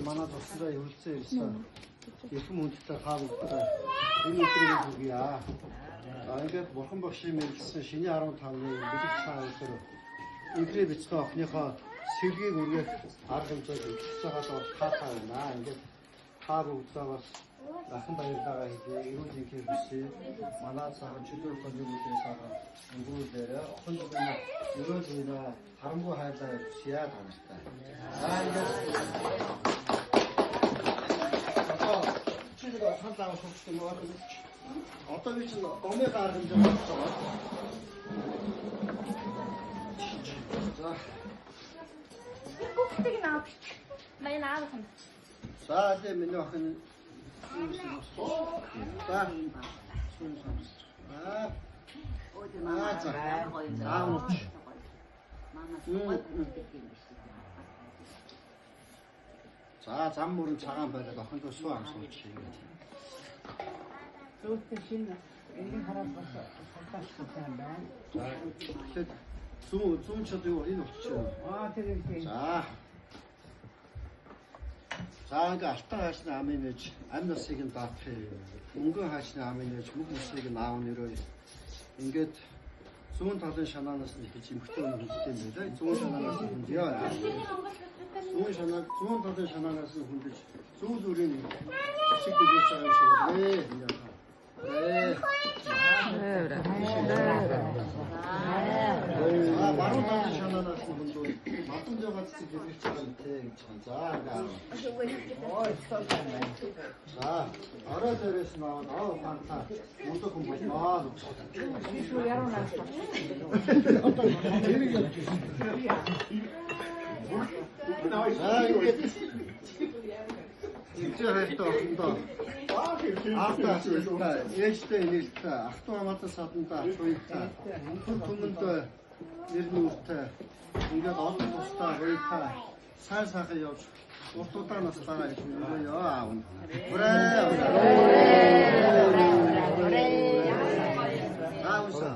Манай тусдаа ерөлцөө ирсэн. Эрхэм хүндтэй хаа бүгдээ энэ өдрийг хүргье. За ингээд бурхан багшийн мэрлсэн шинийн 15-ны бэлэг цагаан өдөр инхрээ бяцхан охиныхоо сэргийг үргэх арга хэмжээг эхэлж байгаад бол таатай байна. Ингээд та бүгдээ бас ахын баярлалаа хэлье. Эрүүл энхийг хүсье. Манай сайхан чөлөө тухайн өдрийн сайхан өнгөрүүлээрэ охин зүгэн ерөөл байна. Харамгүй хайрлаа хүсье та нартай. За ингээд одоо чи нэг санал авах хэрэгтэй юм байна. Одоо би чинь гомын арга хэмжээ болж байгаа. За. Бүгдийг нь авчих. Манай аав ах нь. За тэгээ миний охин за. Аа. Аа за. Аа. За зам мөрөн цагаан бариад охиндоо суу амсууч ингээд. Зүүнтэй шинэ эргэн хараад бас салдаалсан юм байна. За тэгэхээр зүүн чад юу энэ болчих юм. Аа тэр юм. За. За ингээ алтан хаашны амын нэж амь насыг нь даатгах. Мөнгөн хаашны амын нэж мөх мөсийг нь аав нэрөө. Ингээд зүүн талын шанаанаас нь эхэлж эмхтэй хүн хүндтэй юм байлаа. Зүүн шанаанаас нь хүндээ. Зүүн шанаа зүүн талын шанаанаас нь хүндэж зүүн зүрийн зэвсэг дэлгэж байгаа юм шиг байна. За баруун талын шанаанаас нь хүндвэл мадам жоо цэцэг дэлгэж байгаа юм те гэж байна. За ингээ. За орой дээрээс нь аваад аа ухаантай мундаг хүн болноо гэж. Шүү яруу наас. Тэр юм. За ингээд Эцэг хайртай охиндоо аавтай асуултаа, ээжтэй инээлтэй, ах トゥ хамаатан садандаа туянтай, түр түмэндээ нэр нүүртэй, ингээд олон тусдаа хуйтай, сайн сайхан явж урт удаан наслаараа гэж мөрөөе аав нь. Хүрээ! Аавсаа.